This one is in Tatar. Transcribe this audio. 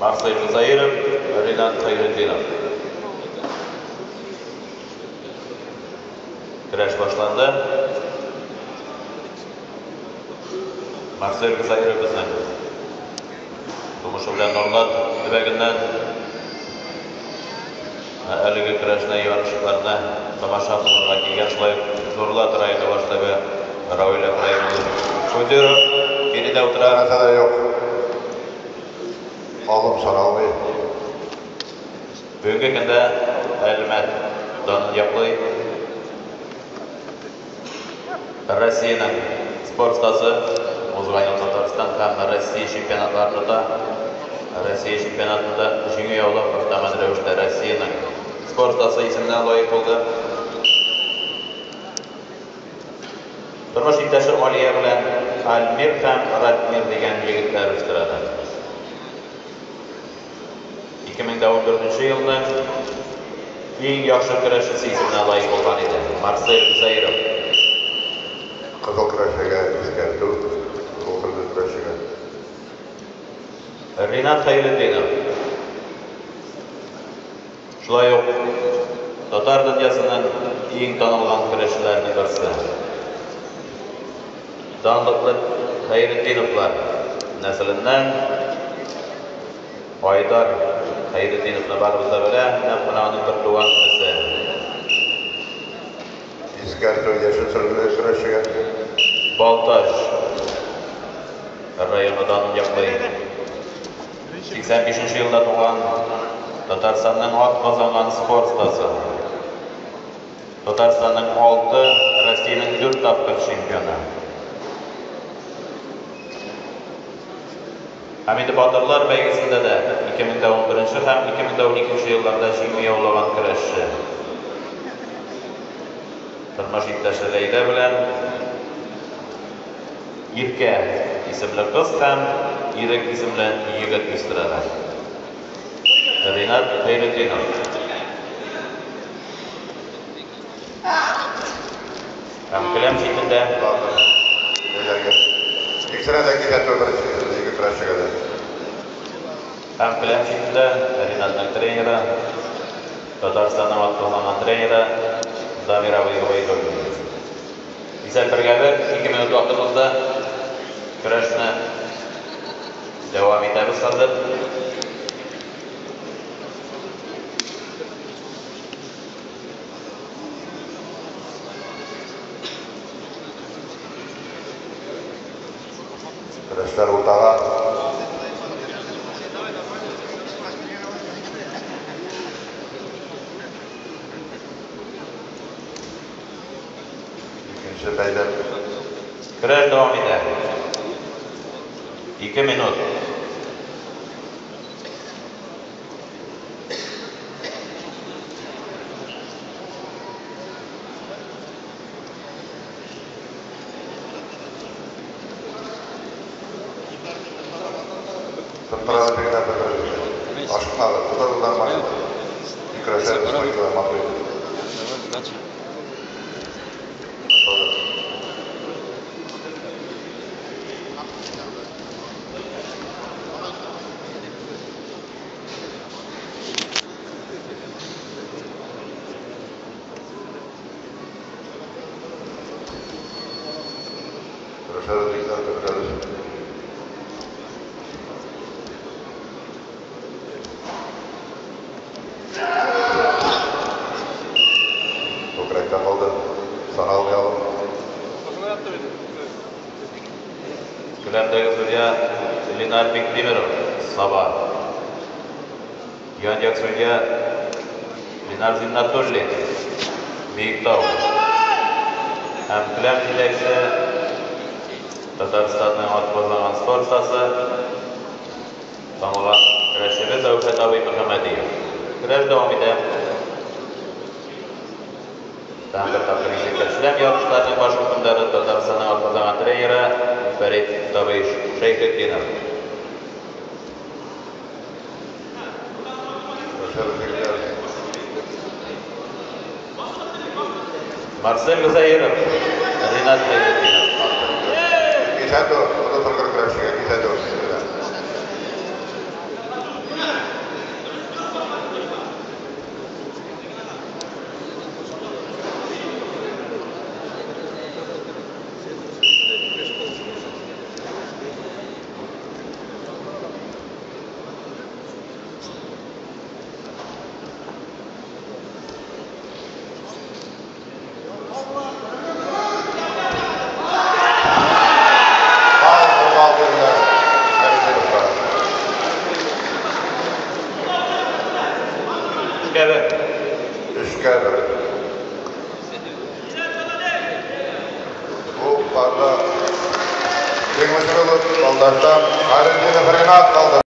Марсель Гозәиров, Ринат Хәйретдинов. Көрәш башланды. Марсель Гозәиров безнең тумышы белән Норлат төбәгеннән әлеге көрәшне, ярышларны тамаша кылырга килгән шулай ук Нурлат районы башлыгы Равил Әфраим улы Кудиров биредә утыра. Нәрсә дә юк. Алым саналмый. Бүгенге көндә Әлмәт данын яклый. Россиянең спорт остасы, узган ел Татарстан һәм Россия чемпионатларын ота. Россия чемпионатында җиңү яулап, автомат рәвештә Россиянең спорт остасы исеменә лаек булды. Тормыш иптәше Алия белән Альмир һәм Ратмир дигән егетләр үстерәләр. 2014 елның иң яхшы көрәшчесе исеменә лаек булган иде Марсель Гозәиров. Кызыл көрәшчегә искәртү. Кызыл кызыл көрәшчегә. Ринат Хәйретдинов. Шулай ук татар дөньясының иң танылган көрәшчеләренең берсе. Данлыклы Хәйретдиновлар нәселеннән Айдар Хәйретдиновны барыбыз да белә, нәкъ менә аның бер туган энесе. Искәртү яшел сөлгеле көрәшчегә. Балтач районы данын яклый. 85 елда туган Татарстанның ат казанган спорт остасы. Татарстанның 6, Россиянең 4 тапкыр чемпионы. Һәм инде батырлар бәйгесендә дә 2011 һәм 2012 елларда җиңү яулаган көрәшче. Тормыш иптәше Ләйлә белән Иркә исемле кыз һәм Ирек исемле егет үстерәләр. Ринат Хәйретдинов. Һәм келәм читендә Батыр. Ләйләгә. Икесенә дә кисәтү беренче ике көрәшчегә дә. Һәм келәм читендә Ринатның тренеры, Татарстанның атказанган тренеры Дамир абый Гобәйдуллин. Исәп бергә бер, 2 минут вакытыбызда көрәшне дәвам итәбез хәзер. Көрәшләр уртага. Икенче бәйләм. Көрәш дәвам итә. 2 минут. Тынтырады дигән бер-бер. Ашыкмады. Тотады нормально. Көрәшләр стойкалар матур иде. Давай, удачи. Тотады. Көрәшләр егетләр көтәбез. Күкрәктә калды. Саналмый алым. Келәмдәге судья Ленар Биктимиров, Саба. Ян як судья Ленар Зиннатуллин, Биектау. Һәм келәм җитәкче Татарстанның атказанган спорт остасы, танылган көрәшчебез Әүхәт абый Мөхәммәдиев. Көрәш дәвам итә. Тагын бер тапкыр исәпкә төшерәм, ярышларның баш хөкемдары Татарстанның атказанган тренеры Фәрит Табыш Шәйхетдинов. Көрәшләр егетләр. Марсель Гозәиров, Ринат Хәйретдинов. Кисәтү, кызыл сөлгеле көрәшчегә кисәтү. 3-1. 3-1. Бу парда җиңүче булып Балтачтан Хайретдинов Ринат калды.